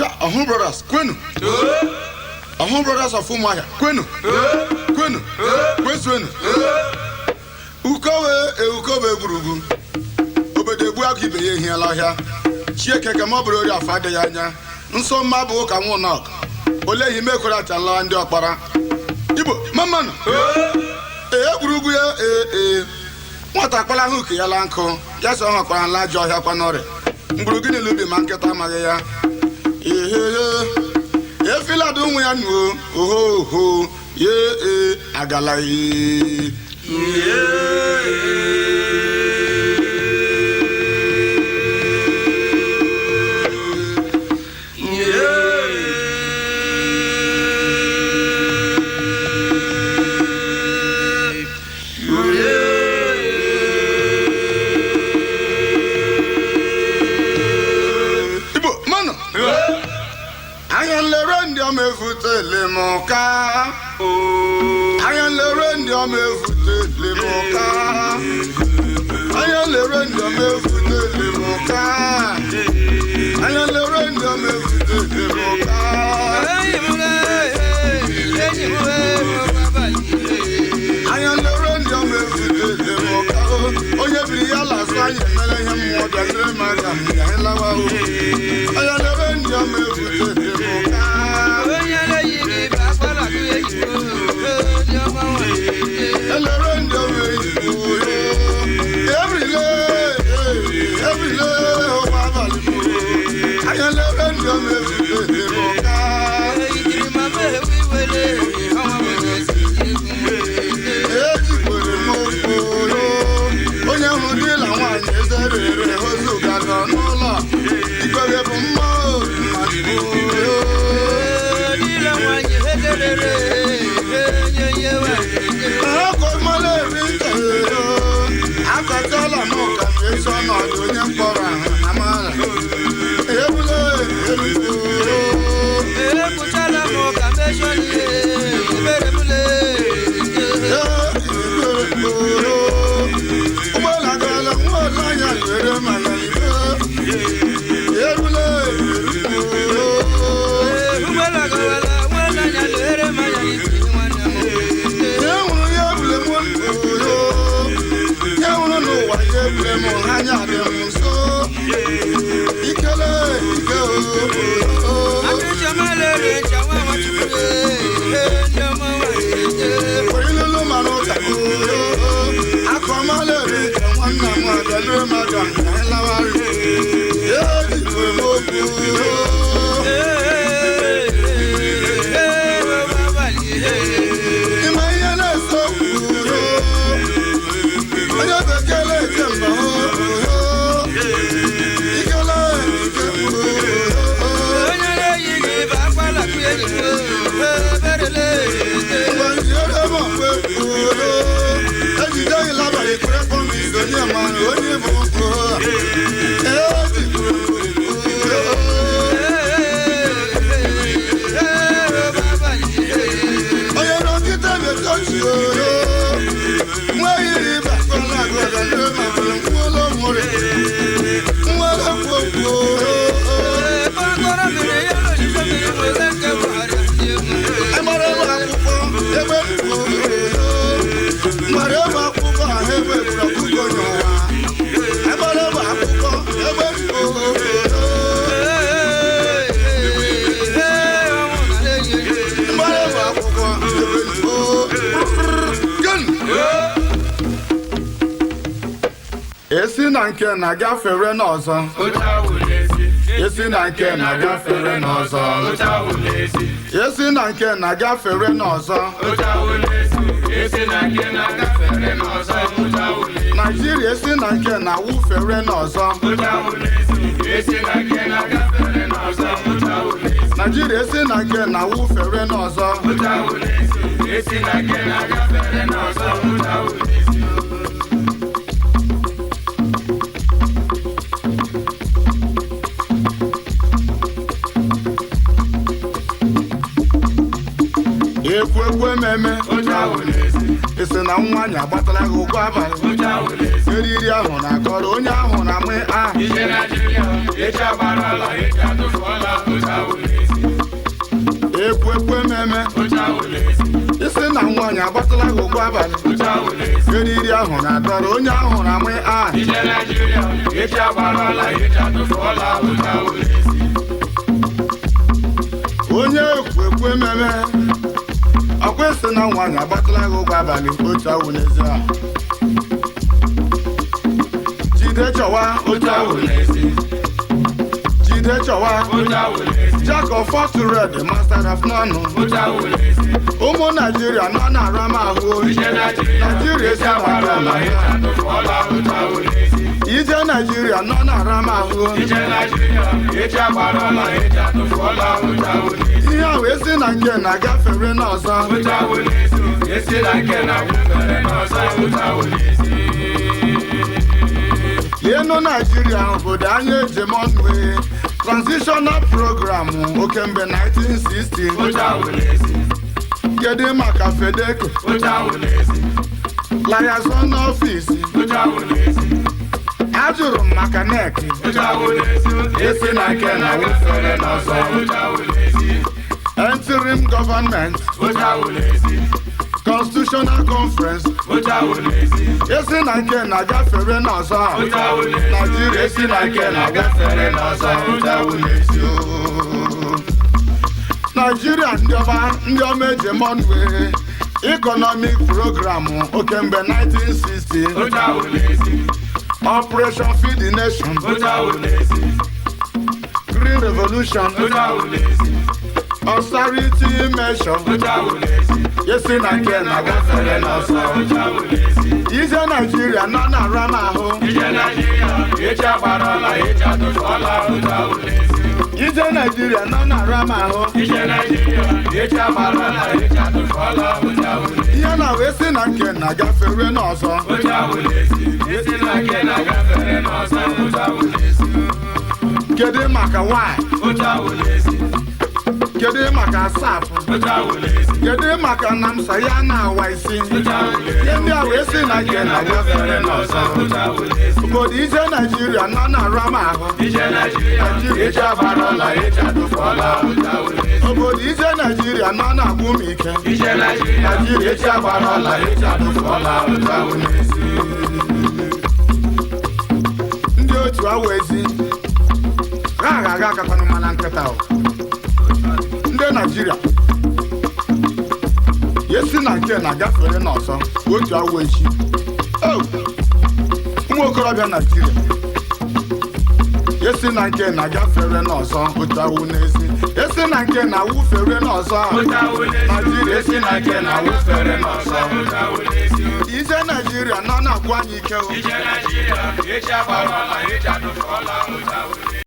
Ọhụụ Brothers kwenu. Ọhụụ Brothers of Umuahia kwenu. Kwenu. Kwezuenu. Ukowe eukowe egwurugwu. Obodo egbu agụ ibe ya ehiela ọhịa. Chieke ka ma ọ bụrụ ori afọ adịghị anya. Nsọ mma bụ ụka nwụnọk. Olee ihe mekwere achala ndị ọkpara. Igbo mamanụ. Ee egwurugwu ya ee ee. Nwata akpala ahụ ke ya la nkụ. Ya sọ ọ hụkwara nla ajọ ọhịa kwa n'ọrịa. Mgburu gịnị lubi ma nkịta amaghị ya. Ehehe. Efiladu ụmụ ya nuo oho oho ye ee agala ee. Igbo manụ. Anya nlere ndị ọma efutele m ka. Anya nlere ndị ọma efutele m ka. Anya nlere ndị ọma efutele m ka. Anya nlere ndị ọma efutele m ka. Anya nlere ndị ọma efutele m ka. Onye biri ya lasụ anyị emere ihe mmụọ bịaziri m aka m ga lawa o. Anya nlere ndị ọma efutele m ka. Elere ndị ọma eyiwo ebrile ebrile ụwa abalị m. Anya nlere ndị ọma efutele m ka. Ejikwere m okporo onye hụrụ di na nwaanyị ezerere ozuga nọ n'ụlọ ikwere bụ mma mmadụ. Akọtala m ka m esi ọnọdụ onye mkpọrọ ahụ amara ebule eluigwe. Ụgbọala gara nwa anya lere mana ibe erule eruo. Nye hụrụ ya ebule m oyo. Nye hụrụ n'ụwa ya ebule m anya dị m nso. Ikele ike o. Orilulu mara ụka oyo. Akọmalere nke nwanna m abịalue m aga m ka anyị lawarị. Ejikwe m okwu oyo. Ime ihe na-ese okwu oyo. Onye bekee na-eche mba oyo. Ikele ike oyo. Ejide ịlabalị kwere kpọm izo nye mmanụ onye bụ onye dọkịta metochi oyo nwa yiri ịba kpọla agọdọ nwụlọ nwụrụ nwere kwokwo. Agbara ebe akwụkwọ ebe mgbara ebe akwụkwọ ahụ ebe gburu ọkụkọ n'ụwa. Agbara ebe akwụkwọ ebe mgbara ebe akwụkwọ ebe. Esi na nke na-agafere n'ọzọ. Esi na nke na-agafere n'ọzọ. Esi na nke na-agafere n'ọzọ. Naijiria esi na nke na-awụfere n'ọzọ. Naijiria esi na nke na-awụfere n'ọzọ. Ekwu ekwu ememe. Esi na nwa anyị agbatala gị ụgwọ abalị. Eriri ahụ na-akọrọ onye ahụ na-amị ahụ. Ije Naijiria, echi agbarala, echi atụfuola. Ekwu ekwu ememe. Isi na nwaanyị agbatala gị ụkwụ abalị, eriri ahụ na-adọrọ onye ahụ na amụ a. Ije Naijiria, echi agbarala, echi atụfuola, oche awụla ezi. Onye ekwu ekwu ememe, ọkwa isi na nwaanyị agbatala gị ụkwụ abalị, otu awụ n'ezi a jide chọwa. Oche awụla ezi. Jide chọwa. Oche awụla ezi. Jack of all trades, master of none. Oche awụla ezi. Ụmụ Naijiria nọ na-ara m ahụ. Ije Naijiria, Naijiria echi agbarala, echi atụfuola, oche awụla ezi. Ije Naijiria nọ na-ara m ahụ. Ije Naijiria, echi agbarala, echi atụfuola, oche awụla ezi. Ihe ahụ esi na nke na-agafere n'ọzọ. Oche awụla ezi, esi na nke na-agafere n'ọzọ, oche awụla ezi. Lienu Naijiria, obodo anya ejem ọnụ, transitional program okemgbe 1960. Oche awụla ezi. Kedu maka FEDECO? Oche awụla ezi. Liaison office. Oche awụla ezi. Ajụrụ m maka NEC. Oche awụla ezi, esi na nke na-agafere n'ọzọ, oche awụla ezi. Interim government. Oche awụla ezi. Constitutional conference. Oche awụla ezi. Esi na nke na-agafere n'ọzọ. Oche awụla ezi. Naijiria esi na nke na-agafere n'ọzọ, oche awụla ezi. Naijiria, ndị ọma, ndị ọma ejem ọnụ, economic program okemgbe 1960. Oche awụla ezi. Operation Feed the Nation. Oche awụla ezi. Green Revolution. Oche awụla ezi. Austerity measure. Oche awụla ezi. Esi na nke na-agafere n'ọzọ. Oche awụla ezi. Ije Naijiria nọ na-ara m ahụ. Ije Naijiria, echi agbarala, echi atụfuola, oche awụla ezi. Ije Naijiria nọ na-ara m ahụ. Ije Naijiria, echi agbarala, echi atụfuola, oche awụla ezi. Ihe na wee si na nke na-agafere n'ọzọ. Oche awụla ezi, esi na nke na-agafere n'ọzọ, oche awụla ezi. Kedu maka Y? Oche awụla ezi. Kedu maka SAP? Oche awụla ezi. Kedu maka NAMSA ya na awa isi? Oche awụla ezi. Ihe ndị a wee si na nke na-agafere n'ọzọ. Oche awụla ezi. Obodo ije Naijiria nọ na-ara m ahụ. Ije Naijiria, echi agbarala, echi atụfuola, oche awụla ezi. Obodo ije Naijiria nọ na-agwụ m ike. Ije Naijiria, echi agbarala, echi atụfuola, oche awụla ezi. Ndị otu awa ezi ha agha agakwanụ mana nkịta o. Ndị Naijiria esi na nke na-agafere n'ọzọ, otu awa echi. O, ụmụ okorobịa Naijiria esi na nke na-agafere n'ọzọ, otu awụ n'ezi esi na nke na-awụfere n'ọzọ. Oche awụla ezi. Naijiria Esi na nke na-awụfere n'ọzọ, oche awụla ezi. Ije Naijiria nọ na-agwụ anyị ike o. Ije Naijiria, echi agbarala, echi atụfuola, oche awụla ezi.